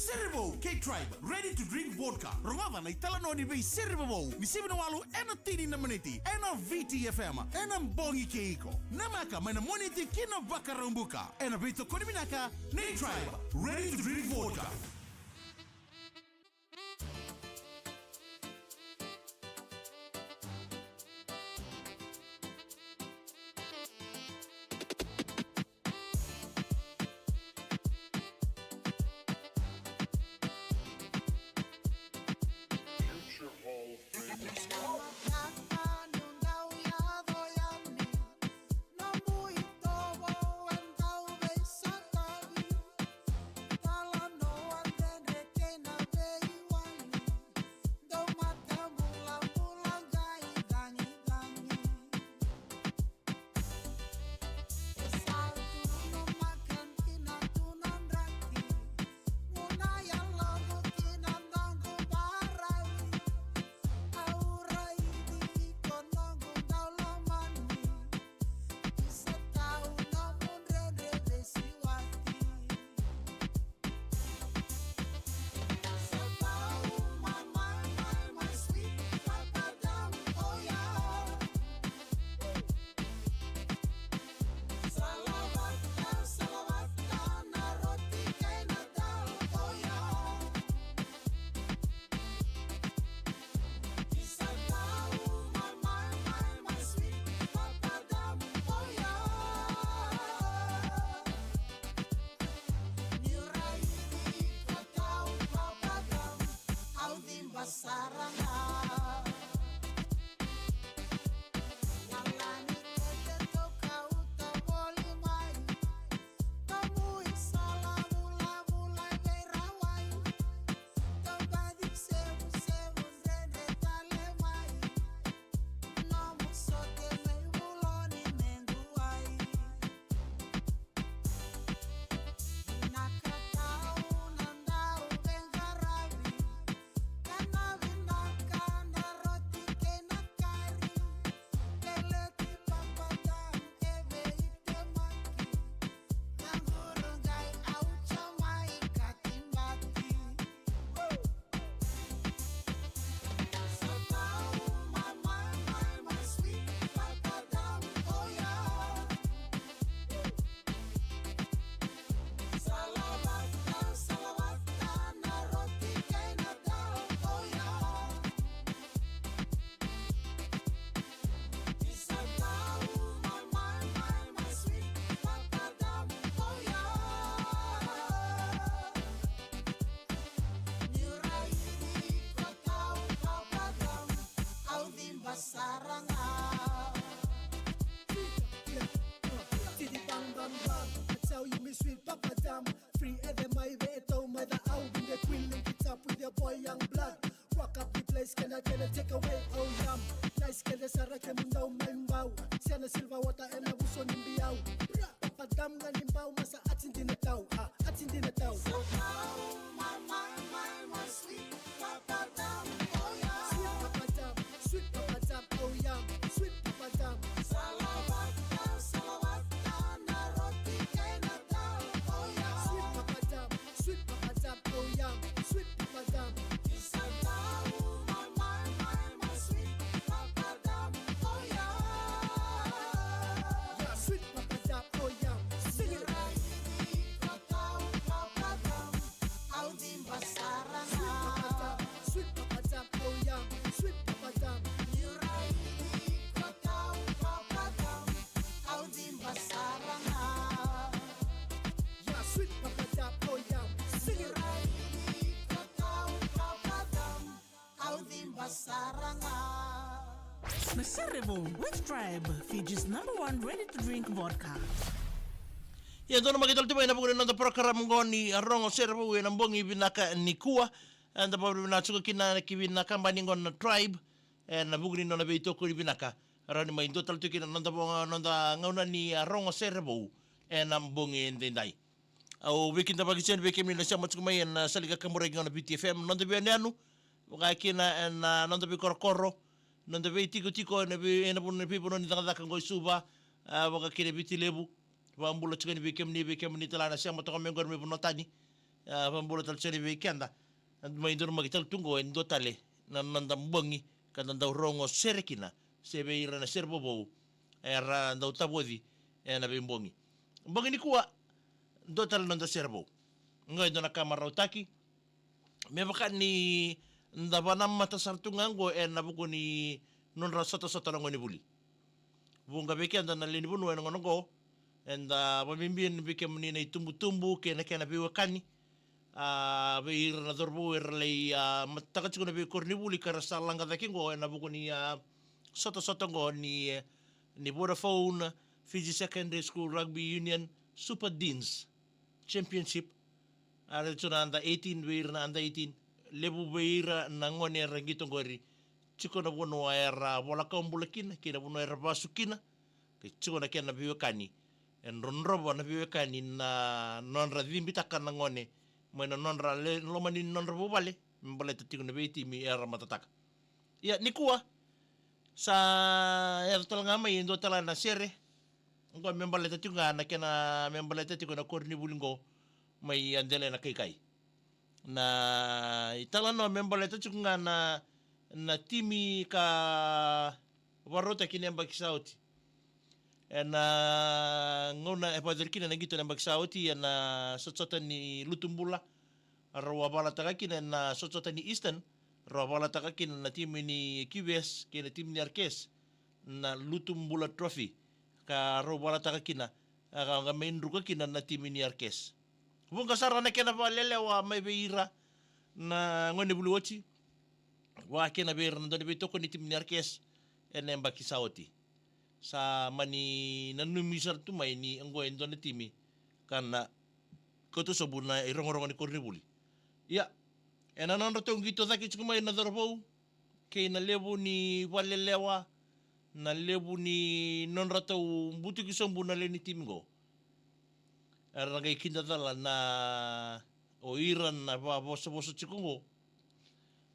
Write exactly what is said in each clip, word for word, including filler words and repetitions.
Serevou kei Tribe Ready to Drink Vodka. Rogoca na italanoa ni veisere vovou ni sivi na walu ena tini na miniti ena V T F M ena bogi kei iko. Namaka mai na Moniti ki na Vakaraubuka ena veitokoni vinaka nei Tribe Ready to Drink Vodka. Free F M I, they told my the out in the queen link it up with your boy Young Blood. Rock up the place, can I get a takeaway? Oh, yum. Nice, get a Sarah, can you know my bow? Send a silver water and a bush on the biau. Papa Dam, and in bow, massa, at in the tau, ah, at in the tau. Sweet Papa Dam, sweet Papa Dam, oh yeah. Sweet Papa Dam, sweet Papa Dam. Sweet Papa Dam, sweet Papa Dam, oh yeah. Sweet Papa Dam. Yeah, sweet Papa Dam, oh yeah. Sing it. Sweet Papa Dam, sweet Papa Dam, oh yeah. Sweet Papa Dam. Yeah, sweet Papa Dam, oh yeah. Sing it. Na Serevou with Tribe, Fiji's number one ready-to-drink vodka. Ia, dou na maki tale tu mai na vuku ni noda program qo ni Rogo Serevou ena bogi vinaka nikua. Eda vakavinavinaka tiko kina ki vei na kabani qo na Tribe ena vuku ni nona veitokoni vinaka. Rawa ni mai dua tale tu kina noda vo-, noda gauna ni Rogo Serevou ena bogi edaidai. Au veikidavaki tiko yani vei kemuni na sema tiko mai ena sala ni kakaburaki qo na V T F M, noda veiyanuyanu, vaka kina ena noda veikorokoro, noda veitikotiko ena vei-, ena vanua, veivanua ni cakacaka qo i Suva, a, vaka kina Viti Levu. Vakabula tiko yani vei kemuni, vei kemuni tale na sema toka mai qori mai vanua tani. A, vakabula tale tiko yani vei keda mai donumaki tale tu qo e dua tale na noda bogi ka da dau rogo sere kina, se vei ira na sere vovou era dau tavoci ena veibogi. Bogi nikua, dua tale na noda sere vou. Qo e dua na ka marautaki, me vaka ni da vanamata sara tu ga qo ena vuku ni nodra sotasota na gonevuli. Vuqa vei keda na lewe ni vanua ena gauna qo, eda vabibi vei kemuni na itubutubu kei na kena veiwekani. A, vei ira na cauravou era lai, a, matataka tiko na veikoronivuli ka ra sa laga cake qo ena vuku ni, a, sotasota qo ni, ni Vodafone Fiji Secondary School Rugby Union Super Deans Championship. A, raica tu na under eighteen, vei ira na under eighteen. Levu vei ira na gone era qito qori, tiko na vanua era vola kawa bula kina kei na vanua era vasu kina. Ke tiko na kena veiwekani, e drodrova na veiwekani na nodra cibitaka na gone mai na nodra le, loma ni nodra vuvale, me baleta tiko na veitimi era matataka. Ia, nikua sa yaco tale ga mai e dua tale na sere. Qo me baleta tiko ga na kena, me baleta tiko na koronivuli qo mai Adelaide na kaikai. Na italanoa me baleta tiko ga na, na timi ka vakarautaki na yabaki sa oti. Ena gauna e vakayacori kina na qito na yabaki sa oti, ena sotasota ni lutu bula, rau a vakayagataka kina ena sotasota ni Eastern, rau a vakayagataka kina na timi ni Q V S kei na timi ni R K S na lutu bula trophy, ka rau vakayagataka kina, a, ka, ka mai druka kina na timi ni R K S. Vuqa sara na kena vakalelewa mai vei ira na gonevuli oti, vaka kina vei ira na dau ni veitokoni ni timi ni R K S ena yabaki sa oti. Sa mani nanumi sara tu mai ni qo e dua na timi ka na kauta sobu na irogorogo ni koronivuli. Ia, ena nodratou qito cake tiko mai na cauravou, kei na levu ni vakalelewa, na levu ni nodratou butuki sobu na lewe ni timi qo, era qai kidacala na, o ira na vakavosavosa tiko qo,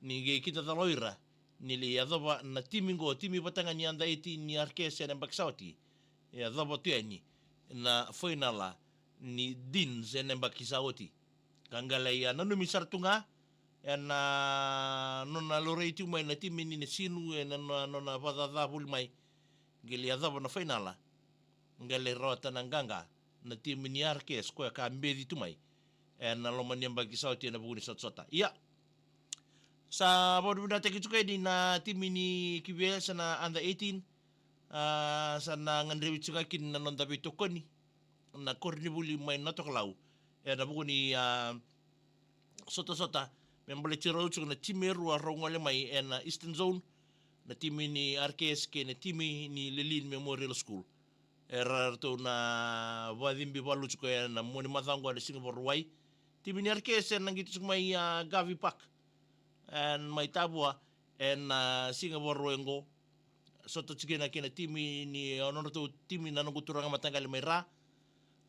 ni qai kidacala o ira ni lai yacova na timi qo, timi vata ga ni under eighteen ni R K S ena yabaki sa oti, e yacova tu yani na fainala ni Deans ena yabaki sa oti. Ka qai lai a nanumi sara tu ga ena nona laurai tu mai na timi ni Nasinu ena nona, nona vakacaca voli mai, qai lai yacova na fainala, qai lai rawata na qaqa na timi ni R K S, koya ka beci tu mai ena loma ni yabaki sa oti ena vuku ni sotasota. Ia, sa vakavinavinakataki tiko yani na timi ni Q V S na under eighteen, a, sa na gadrevi tiko ga kina na noda veitokoni na koronivuli mai na tokalau ena vuku ni, a, sotasota me baleti rau tiko na timi e rua rau gole mai ena Eastern Zone, na timi ni R K S kei na timi ni Lelean Memorial School. Era ratou na vakacibi valu tiko ena mua ni macawa qo ena Siga Vakarauwai. Timi ni R K S ena qito tiko mai, a, Garvey Park ena mai Tavua ena, a, Siga Vakarauwai qo. Sota tiko kina kei na timi ni, a, nodratou timi na noqu turaga mataqali mai Ra.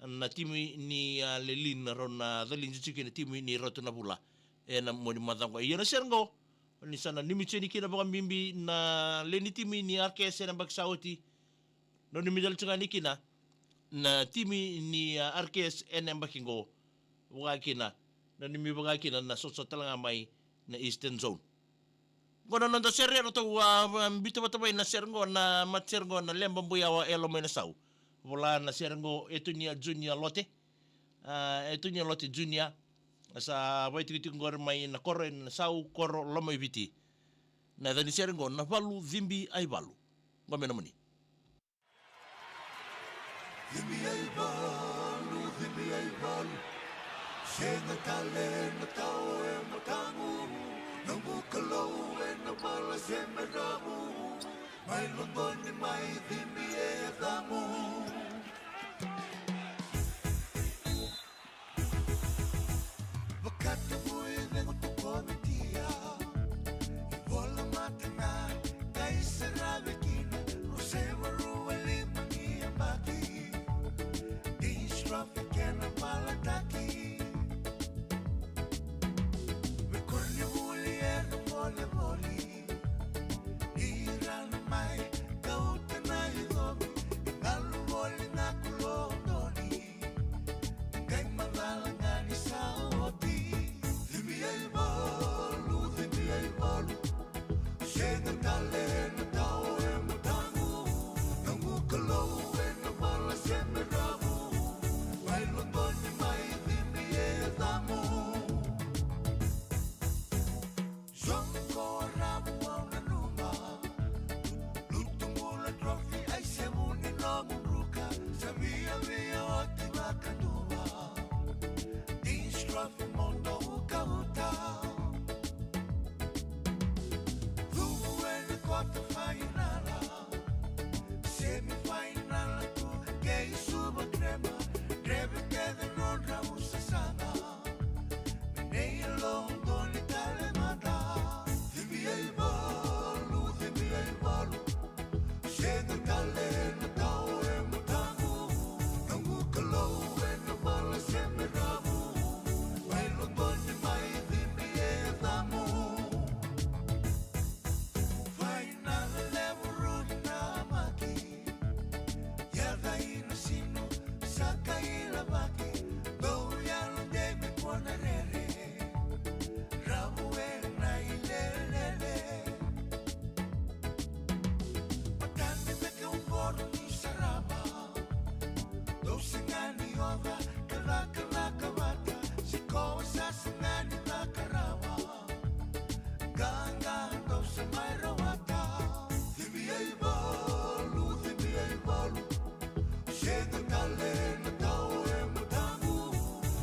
Na timi ni, a, Lelean rau na caliji tiko kei na timi ni Ratu na Vula ena mua ni macawa qo. Ia na sere qo, ni sa nanumi tiko yani kina vakabibi na lewe ni timi ni R K S ena yabaki sa oti. Nanumi tale tiko ga yani kina na timi ni, a, R K S ena yabaki qo. Vaka kina, nanumi vaka kina na sotasota tale ga mai na Eastern Zone. Qo na noda sere, ratou a, a, biuta vata mai na sere qo, na matasere qo na Leba Buyawa e Lomainasau. Vola na sere qo Etonia Junior Lote. A, Etonia Lote Junior. Sa vakaitikotiko qori mai na koro e Nasau, koro Lomaiviti. Na yaca ni sere qo na Valu Cibi Ai Valu. Qo me nomuni. Cibi ai valu, cibi ai valu. Sega tale na tao e mataqu. Noqu Kalou ena vala se me ravu. Mai Lodoni mai cibi e yacamu. Vakatavui cegu tu komitia. Vola mata na qai saravi kina. Rua saiva rua lima ni yabaki. Dean's Trophy kena valataki. Veikoronivuli era volevoli. Ni ra na mai kauta na icovi. Galu voli. Moto uka uta. Cuvu ena kota fainala. Semi fainala tu kei Suva Krema. Dreve kece nodra usasaga. Nei Londoni tale mada. Civi ai valu, civi ai valu. Sega tale na tau e mataqu. Noqu Kalou ena vala se me ravu. Mai Londoni mai civi e yacamu. Fainala levu rui namaki. Yaca ina sinu sa kai lavaki. Dou yalo dei me kua na rere. Ravu ena ilelele. Matani veke uboru ni sarava. Dou sega ni oca, ka cakacaka vata. Sikoa sa sega ni caka rawa. Qaqa dou sa mai rawata. Civi ai valu, civi ai valu. Sega tale na tau e mataqu.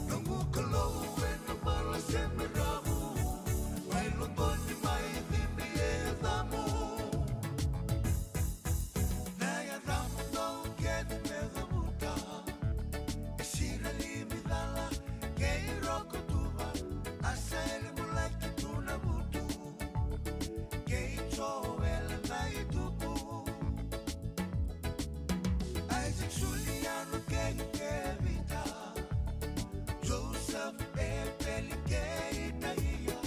Noqu Kalou ena vala se me ravu. Mai Londoni mai civi e yacamu. Na yacamu dou kece me cavuta. E sira livi cala kei Rokotuva. Asa ele mulaki tu na vutu. Kei Joele Vaituku. Isaac Suliano kei Tevita. Joseph Epeli kei Taia.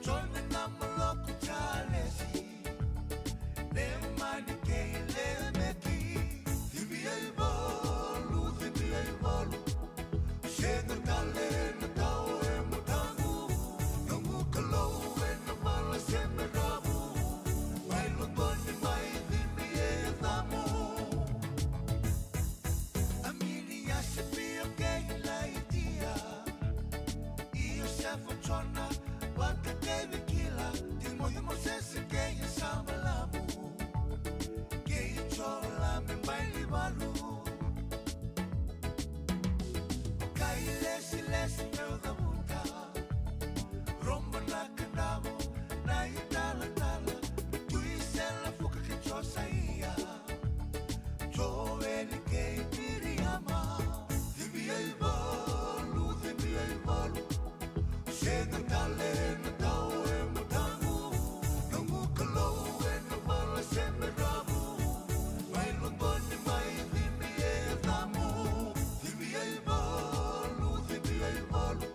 Jone Namaloku Jalesi. Nemani kei Lemeki. Civi ai valu, civi ai valu. Sega tale na tau e mataqu. Noqu Kalou ena vala se me ravu. Mai Londoni mai civi e yacamu. Amini Asipio kei Laitia. Iosefa Jona vata kei Vikila. Timoci Mosese kei Sabalamu. Kei Jola me mai Livalu. Kai lesilesi meu cavuta. Roba na Kadavu na italatala. Tui Sela Fuka kei Josaia. Joeli kei Miriama. Civi ai valu, civi ai valu. Sega tale na tau e mataqu. Noqu Kalou ena vala se me ravu. Mai Londoni mai civi e yacamu. Civi ai valu, civi ai valu.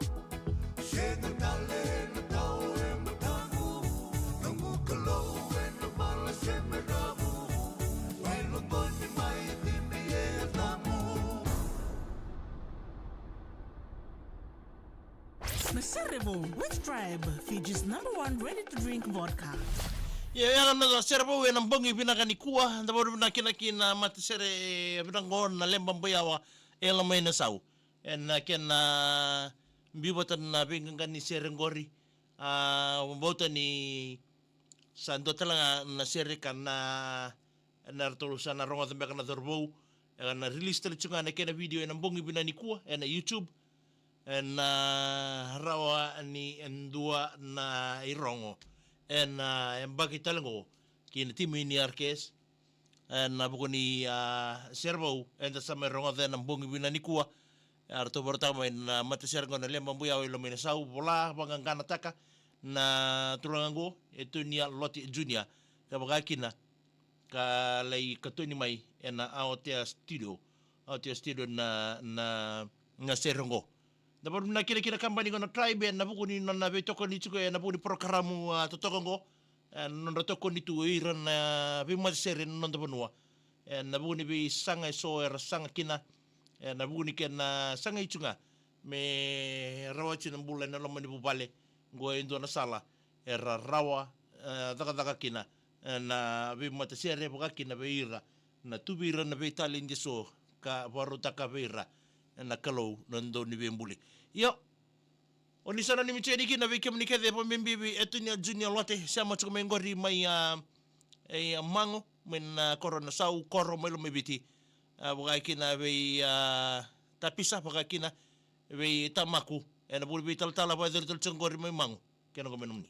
Sega tale na tau e mataqu. Noqu Kalou ena vala se me ravu. Mai Londoni mai civi e yacamu. Na Sere Vou with Tribe, Fiji's number one ready-to-drink vodka. Ia, ia na noda Sere Vou ena bogi vinaka nikua, da vakarau vinaka kina ki na matasere vinaka qo na Leba Buyawa e Lomainasau. Ena kena biu vata na veiqaqa ni sere qori, a, vakabauta ni sa dua tale ga na sere ka na, na ratou sa na rogoca beka na cauravou, ena release tale tiko ga na kena video ena bogi vinaka nikua ena YouTube. Ena rawa ni dua na irogo ena yabaki tale qo ki na timi ni R K S. Ena vuku ni, a, Sere Vou eda sa mai rogoca ena bogi vinaka nikua. A, ratou vakarautaka mai na matasere qo na Leba Buyawa e Lomainasau, vola vaqaqanataka na turaga qo, Etonia Lote Junior, ka vaka kina ka lai katoni mai ena Aotea Studio. Aotea Studio na, na, na sere qo. Da vakarau vinaka kina ki na kabani qo na Tribe ena vuku ni nona veitokoni tiko ena vuku ni porokaramu, a, totoka qo. E, na nodra tokoni tu o ira na veimatasere ena noda vanua. E, na vuku ni veisaga eso era saga kina. E, na vuku ni kena sagai tu ga me rawati na bula ena loma ni vuvale. Qo e dua na sala era rawa, e, cakacaka kina, e, na veimatasere vaka kina vei ira na tu vei ira na veitaledi eso ka vakarautaka vei ira na Kalou na Dauniveibuli. Io, o ni sa nanumi tiko yani kina vei kemuni kece vakabibi vei Etonia Junior Lote, sema tiko mai qori mai, a, e, a, Mago, mai na koro na Sau, koro mai Lomaiviti. A, vaka kina vei, a, Tapisa, vaka kina vei Tamaku, ena vuli veitalatala vakayacori tale tiko qori mai Magu. Kena qo me nomuni.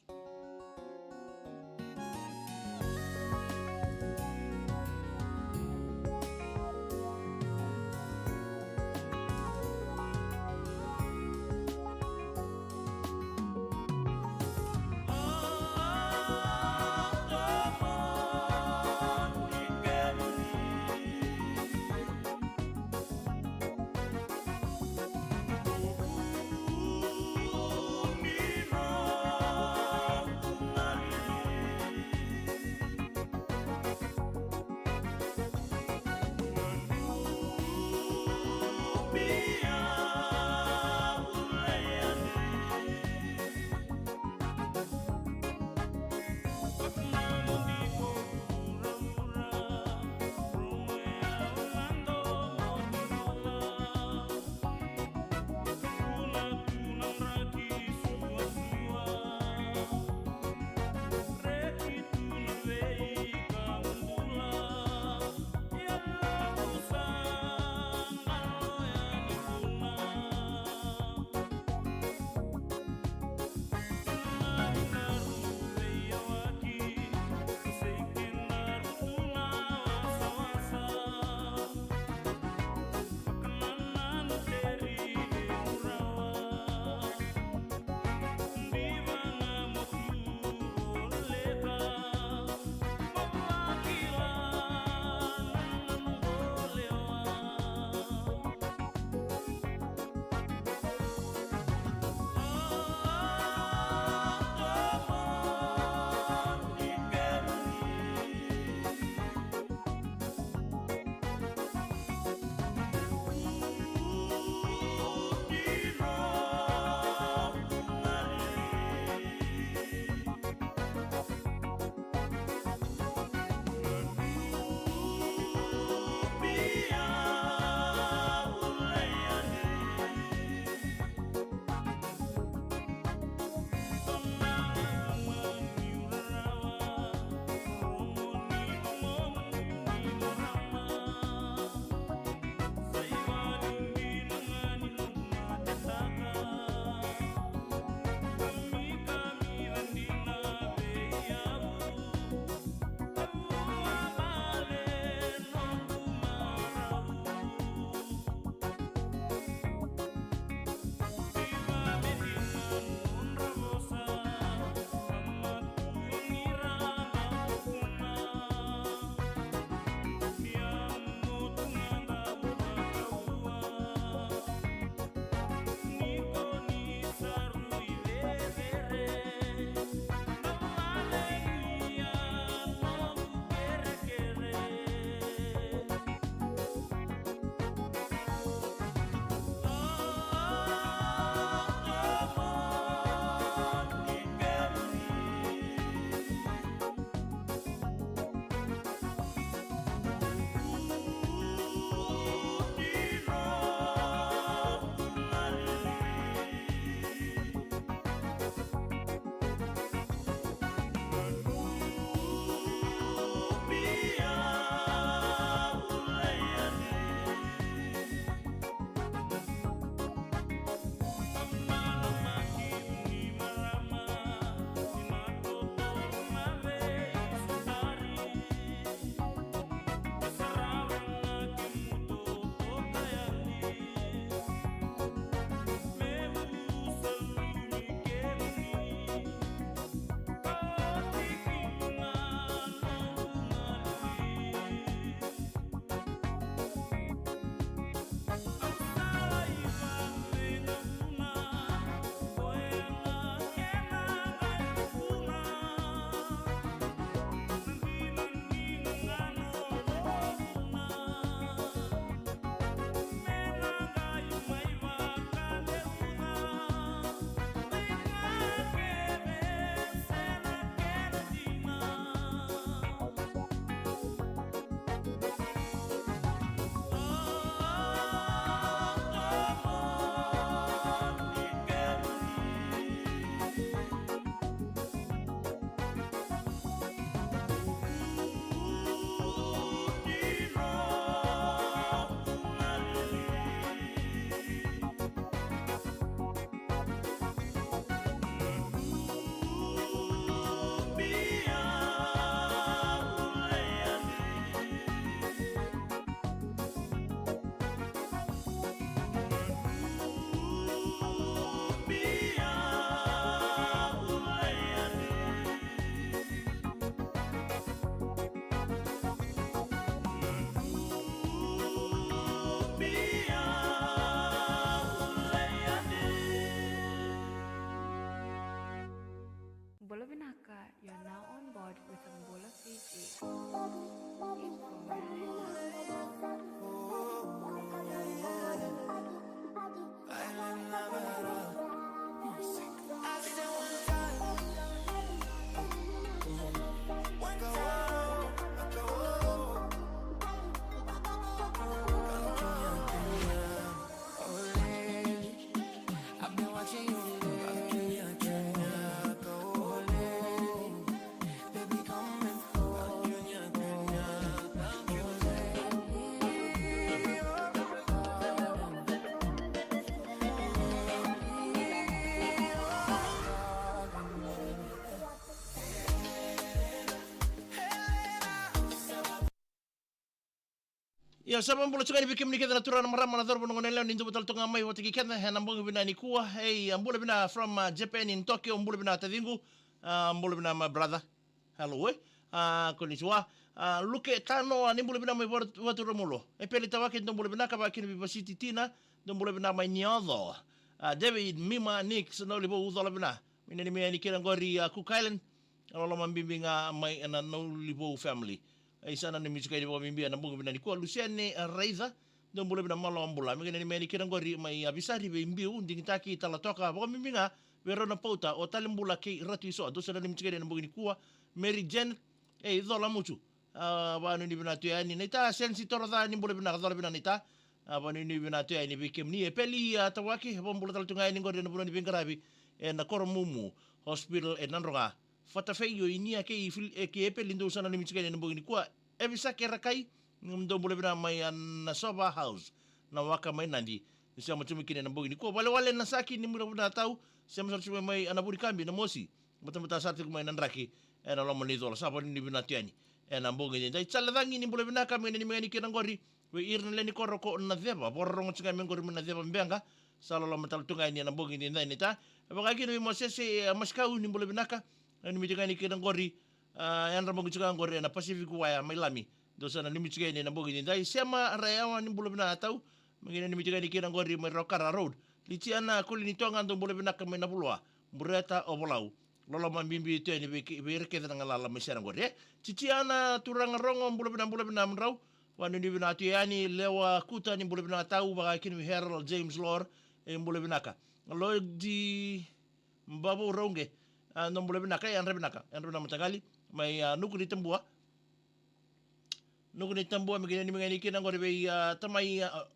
Io, sa vakabula tiko yani vei kemuni kece na turaga, na marama, na cauravou, na goneyalewa ni dau vata tale tu ga mai vata kei keda ena bogi vinaka nikua. Ei, a bula vinaka from, uh, Japan in Tokyo, bula vinaka taciqu. Uh, bula vinaka my brother. Hello, e. Uh, konnichiwa. Uh, Luke Tano, a ni bula vinaka mai Vatu, Vaturemulo. E Peli Tawake, dou bula vinaka, vakakina vei Vasiti Tina, dou bula vinaka mai Nioco. Uh, David Mima Nix, na ulivou, cola vinaka. Me nanumi yani kina qori, uh, Cook Island. Loloma bibi ga mai na Naulivou family. Ei, sa nanumi tiko yani vakabibi ena bogi vinaka nikua. Lusiane Raica, dou bula vinaka, malo bula. Me qai nanumi yani kina qori mai, a, Visari vei Biu, digitaki, Talatoka, vakabibi ga vei rau na pauta o Talebula kei Ratu Isoa. Dou sa nanumi tiko yani ena bogi nikua. Mary Jane, ei, cola muchu. A, vakanuinui vinaka tu yani. Naita Sensi Toroca, ni bula vinaka, cola vinaka naita. A, vakanuinui vinaka tu yani vei kemuni. E Peli, a, Tawake, vakabula tale tu ga yani qori ena vanua ni veiqaravi ena Koromumu Hospital e Nadroga. Fatafeio i Nia kei Fil-, e, kei Epeli, dou sa nanumi tiko yani ena bogi nikua. Evisake Rakai, dou bula vinaka mai, a, Nasova House, Nawaka mai Nadi. Ni sema tu mai kina ena bogi nikua. Walewale Nasaki, ni bula vinaka tau. Sema sara tu mai mai, a, Navunikabi, Namosi. Batabata sara tiko mai Nadraki ena loma ni cola. Sa vakanuinui vinaka tu yani ena bogi edaidai. Jale Cagi, ni bula vinaka, me nanumi yani kina qori vei ira na lewe ni koro ko Naceva, vakarorogo tiko ga mai qori mai Naceva, Beqa. Sa loloma tale tu ga yani ena bogi edaidai, naita. Vakakina vei Mosese, e, Masikau, ni bula vinaka. Nanumi tiko yani kina qori, a, yadra bogi tiko ga qori ena Pacific Wire mai Lami. Dou sa nanumi tiko yani ena bogi edaidai. Sema Rayawa, ni bula vinaka tau. Me qai nanumi tiko yani kina qori mai Rokara Road. Litiana Kolinitoga, dou bula vinaka mai Navuloa. Bureta Ovalau. Loloma bibi tu yani vei ke-, vei ira kece na galala mai Sera qori, e. Titiana Turaga Rogo, bula vinaka, bula vinaka mudrau. Vakanuinui vinaka tu yani. Lewa Kuta, ni bula vinaka tau, vakakina vei Harold James Lor, e, bula vinaka. Lodi Bavou Rauqe, a, dou bula vinaka, e, yadra vinaka, yadra vinaka mataqali. Mai, a, Nuku ni Tabua. Nuku ni Tabua, me qai nanumi yani kina qori vei, a, tamai, a,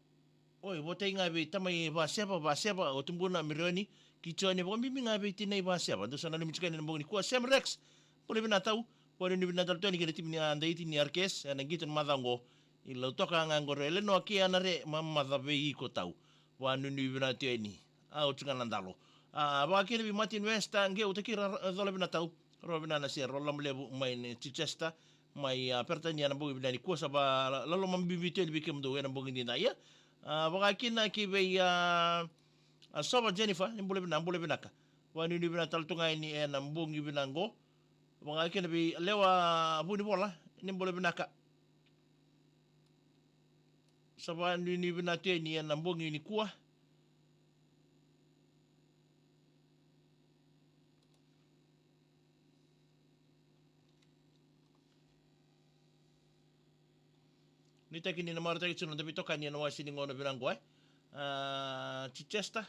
oi, votai ga vei tamai Vaseva, Vaseva, o tubuna Mirioni, ki Joni, vakabibi ga vei tinai Vaseva. Dou sa nanumi tiko yani ena bogi nikua. Sam Rex, bula vinaka tau. Vakanuinui vinaka tale tu yani kei na timi ni, a, daiti ni R K S ena qito ni macawa qo. I Lautoka ga qori, Elenoa kei Anare, mamaca vei iko tau. Vakanuinui vinaka tu yani. A, oti ga na dalo. A, vakakina vei Martin West, a, qe uta kei ra, ra, cola vinaka tau. Rau vinaka na sere, loloma levu mai na Chichester, mai, a, Peritania ena bogi vinaka nikua. Sa va la-, loloma bibi tu yani vei kemudou ena bogi edaidai, ia. A, vakakina ki vei, a, a, Sova Jennifer, ni bula vinaka, bula vinaka. Vakanuinui vinaka tale tu ga yani ena bogi vinaka qo. Vakakina vei Lewa Vunivola, ni bula vinaka. Sa vakanuinui vinaka tu yani ena bogi nikua. Nuitaki ni na marautaki tu na noda veitokani ena wase ni gauna vinaka qo, e. A, Chichester.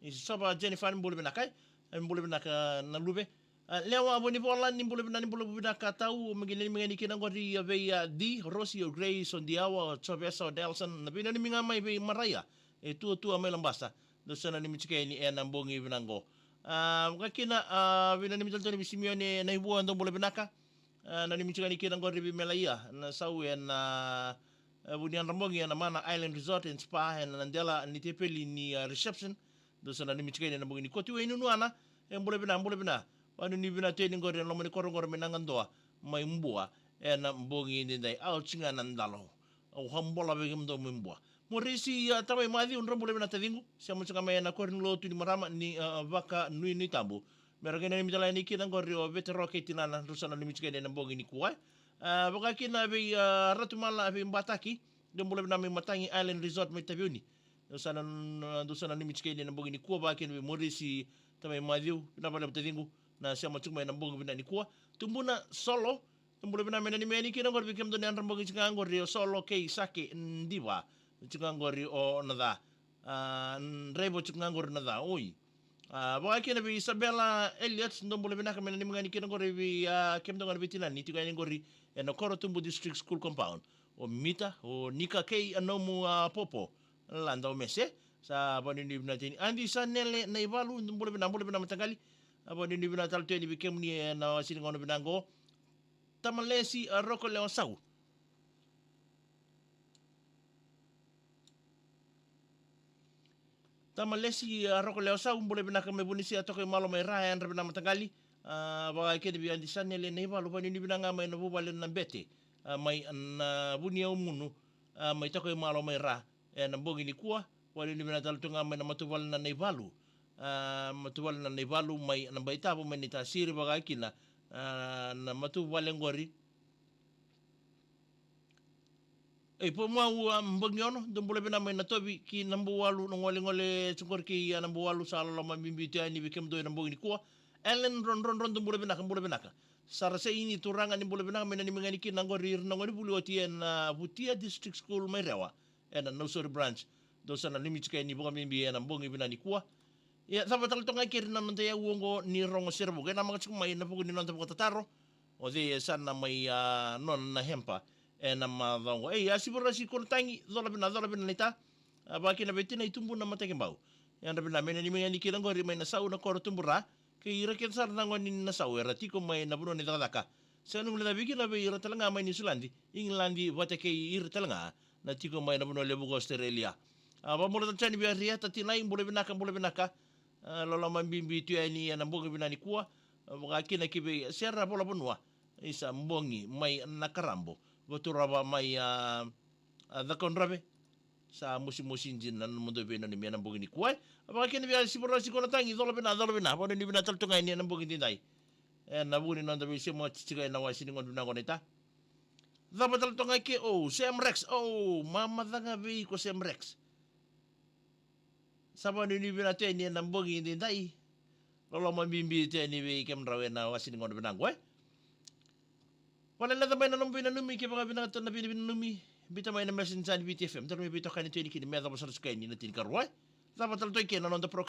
Ni Sova Jennifer, ni bula vinaka, e. E, bula vinaka na luve. A, Lewa Vunivola, ni bula vinaka, ni bula vinaka tau, me qai nanumi yani kina qori, a, vei, a, Di, Rosi, o Grace, o Diawa, o Jovesa, o Nelson, na veinanumi ga mai vei Maraia, e, Tuatua mai Labasa. Dou sa nanumi tiko yani ena bogi vinaka qo. A, vakakina, a, veinanumi tale tu yani vei Simione Naivua, dou bula vinaka. A, nanumi tiko yani kina qori vei Melaia Nasau ena, a, vu ni yadra bogi ena Mana Island Resort and Spa ena dela ni tepeli ni, a, reception. Dou sa nanumi tiko yani ena bogi nikua. Tiwai Nunuana, e, bula vinaka, bula vinaka. Vakanuinui vinaka tu yani qori ena loma ni koro qori mai Naqadoa, mai Bua, ena bogi edaidai. A, oti ga na dalo. Au habola vei kemudou mai Bua. Morisi, a, tamai Maciu, drau bula vinaka taciqu. Sema tiko ga mai ena koro ni lotu ni marama ni, a, Vakanuinui Tabu. Me ra qai nanumi tale yani kina qori o Vetero kei tinana, drau sa nanumi tiko yani ena bogi nikua, e. A, vakakina vei, a, Ratu Mala, vei Bataki, dou bula vinaka mai Matagi Island Resort mai Taveuni. Dou sa nan-, dou sa nanumi tiko yani ena bogi nikua, vakakina vei Morisi, tamai Maciu, vinaka vakalevu taciqu na sema tiko mai ena bogi vinaka nikua. Tubuna Solo, dou bula vinaka, me nanumi yani kina qori vei kemudou na yadra bogi tiko ga qori o Solo kei Sake Diva. Tiko ga qori o Naca. A, draiva tiko ga qori Naca, oi. A, vakakina vei Isabella Elliot, dou bula vinaka, me nanumi ga yani kina qori vei, a, kemudou ga na veitinani tiko yani qori ena Korotubu District School Compound. O Mita, o Nika kei a nomu, a, popo. Lada o Mese. Sa vanuinui vinaka tiko yani Adi Sanele Naivalu, bula vinaka, bula vinaka mataqali. A vanuinui vinaka tale tu yani vei kemuni ena wase ni gauna vinaka qo. Tamalesi a Roko Lewasau. Tamalesi a Roko Lewasau, bula vinaka mai Vunisia, Tokaimalo mai Ra, yadra vinaka mataqali. A, vaka kina vei Adi Sanele Naivalu, vanuinui vinaka ga mai na vuvale na Bete, a, mai na Vuniyaumunu, a, mai Tokaimalo mai Ra ena bogi nikua. Vanuinui vinaka tale tu ga mai na matuvale na Naivalu, a, matuvale na Naivalu mai na Baitavo mai Naitasiri, vaka kina, a, na matuvale qori. Ei, Pumau, a, Bogiono, dou bula vinaka mai Natovi ki Nabouwalu, na golegole tu qori kei, a, Nabouwalu, sa loloma bibi tu yani vei kemudou ena bogi nikua. Ellen Rodrodro, dou bula vinaka, bula vinaka. Sara Seini Turaga, ni bula vinaka mai, nanumi ga yani kina qori ira na gonevuli oti ena Vutia District School mai Rewa, ena Nausori Branch. Dou sa nanumi tiko yani vakabibi ena bogi vinaka nikua. Ia, cava tale toka ga keri na noda iyau oqo ni rogo sere vuku. Ena maka tiko mai na vuku ni noda vakatataro. O cei e sa na mai, a, nona na hempa ena macawa oqo. Ei, a Sivarasi Konatagi, cola vinaka, cola vinaka naita. A, vaka kina vei tinai Tubu na Matakibau. Yadra vinaka, me nanumi ga yani kina qori mai Nasau, na koro Tubura. Kei ira kece sara na gone ni Nasau era tiko mai na vanua ni cakacaka. Sega ni guilecavi kina vei ira tale ga mai Niusiladi, Igiladi, vata kei ira tale ga na tiko mai na vanua levu ko Australia. A, vakabula tale tu yani vei Arieta Tinai, bula vinaka, bula vinaka. A, loloma bibi tu yani ena bogi vinaka nikua. A, vaka kina ki vei Sera Volavanua, isa Bogi mai Nakarabo, Vaturova mai, a, a, Cakaudrove. Sa mosimosi dina na nomudou veinanumi ena bogi nikua. A, vaka kina vei a Sivarasi Konatagi, cola vinaka, cola vinaka, vanuinui vinaka tale toka yani ena bogi edaidai. Ena vuku ni noda veisema tiko ena wase ni gauna vinaka qo naita. Cava tale toka ga ke, o Sam Rex, o, mamaca ga vei iko Sam Rex. Sa vanuinui vinaka tu yani ena bogi edaidai. Loloma bibi tu yani vei kemudrau ena wase ni gauna vinaka qo, e. Vakalecavi mai na nomu veinanumi, ke vakavinakata na veinanumi, biuta mai na Messenger ni Viti F M, tale mai veitokani tu yani kina me yacova sara tiko yani na tinikarua, e. Cava tale toka ke na noda program.